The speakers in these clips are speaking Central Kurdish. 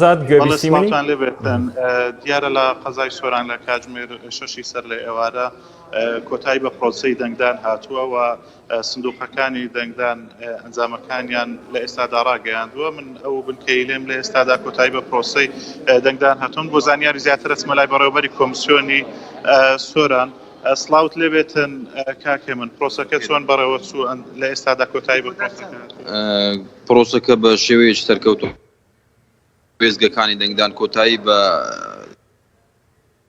ئازاد بەڵێ گوێبیستی منی؟ سڵاوتان لێبێتن دیارە لە قەزای سۆران لە کاتژمێر شەشی سەر لە ئێوارە کۆتایی بە پرۆسەی دەنگدان هاتووە و سندوقەکانی دەنگدان ئەنجامەکانیان لە ئێستادا ڕاگەیاندووە من ئەو بنکەی لێم لە ئێستادا کۆتایی بە پرۆسەی دەنگدان هاتوون بۆ زانیاری زیاتر ئەچمە لای بەڕێوەبەری کۆمسیۆنی سۆران سڵاوت لێبێتن کاکێ من پرۆسەکە چۆن بەڕێوە چوو لە ئێستادا کۆتایی بە پرۆسەکە پرۆسەکە بە شێوەیەکی سەرکەوتوو وێستگەکانی دەنگدان کۆتایی بە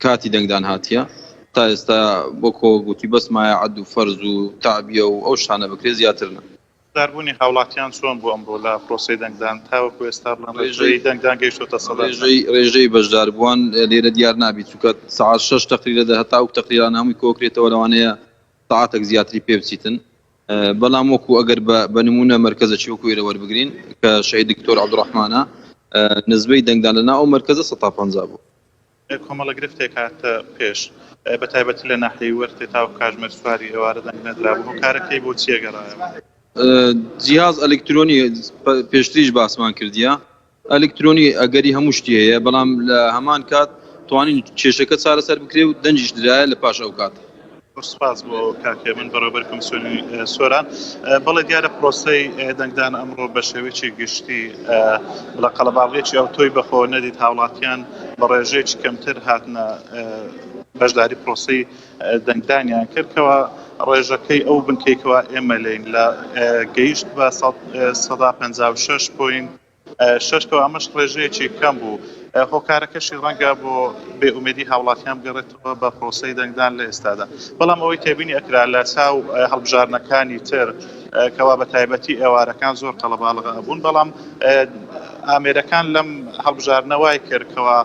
کاتی دەنگدان هاتیە تا ئێستا وەکۆ گوتی بەس مایە عەد و فەرز و تەعبیە و ئەو شتانە بکرێت زیاتر نا. بەشداربوونی هاوڵاتیان چۆن بوو ئەمڕۆ لە پرۆسەی دەنگدان تاوەکو ئێستا بڵێن ڕێژەی دەنگدان گەیشتۆتە سەدا چەند؟ ڕێژەی ڕێژەی بەشداربووان لێرە دیار نابیت چونکە سەعات شەش تەقریرە دە هەتا ئەو تەقریرانە هەمووی کۆکرێتەوە لەوانەیە سەعاتێک زیاتری پێ بچیتن بەڵام وەکو ئەگەر بە نمونە مەرکەزەکی وەکو ئێرە وەربگرین کە شەهید دکتۆر عەبدوڕەحمانە نزبەی دەنگدان لە ناو ئەو مەرکەزە 150 بوو. کۆمەڵە گرفتێک هاتە پێش بە تایبەتی لە ناحیەی وەرتێ تاوەکو کاژمێر چواری ئێوارە دەنگ نەدرابوو هۆکارەکەی بۆ چییە گەڕایەوە؟ جیهاز ئەلکترۆنی پێشتریش باسمان کردیە ئەلکترۆنی ئەگەری هەموو شتی هەیە بەڵام لە هەمان کات توانین کێشەکە چارەسەر بکرێ و دەنگیش درایە لە پاش ئەو کات. زۆر سپاس بۆ کاک هێمن بەڕێوەبەری کۆمسیۆنی سۆران. بەڵێ دیارە پرۆسەی دەنگدان ئەمڕۆ بە شێوەیەکی گشتی بڵێ قەڵەباڵغێکی ئەوتۆی بەخۆوە نەدیت هاوڵاتیان بە ڕێژەیەکی کەمتر هاتنە بەشداری پرۆسەی دەنگدانیان کرد کەوا ڕێژەکەی ئەو بنکەی کەوا ئێمە لێین لە گەیشت بە 56 point شەش کەوا ئەمەش ڕێژەیەکی کەم بوو هۆکارەکەشی ڕەنگە بۆ بێ ئومێدی هاوڵاتیان بگەڕێتەوە بە پرۆسەی دەنگدان لە ئێستادا بەڵام ئەوەی تێبینی ئەکرا لە چاو هەڵبژاردنەکانی تر کەوا بە تایبەتی ئێوارەکان زۆر قەڵەباڵغ ئەبوون بەڵام ئامێرەکان لەم هەڵبژاردنە وای کرد کەوا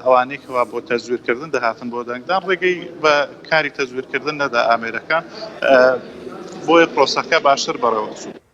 ئەوانەی کەوا بۆ تەزویرکردن دەهاتن بۆ دەنگدان ڕێگەی بە کاری تەزویرکردن نەدا ئامێرەکان بۆیە پرۆسەکە باشتر بەڕێوە چوو.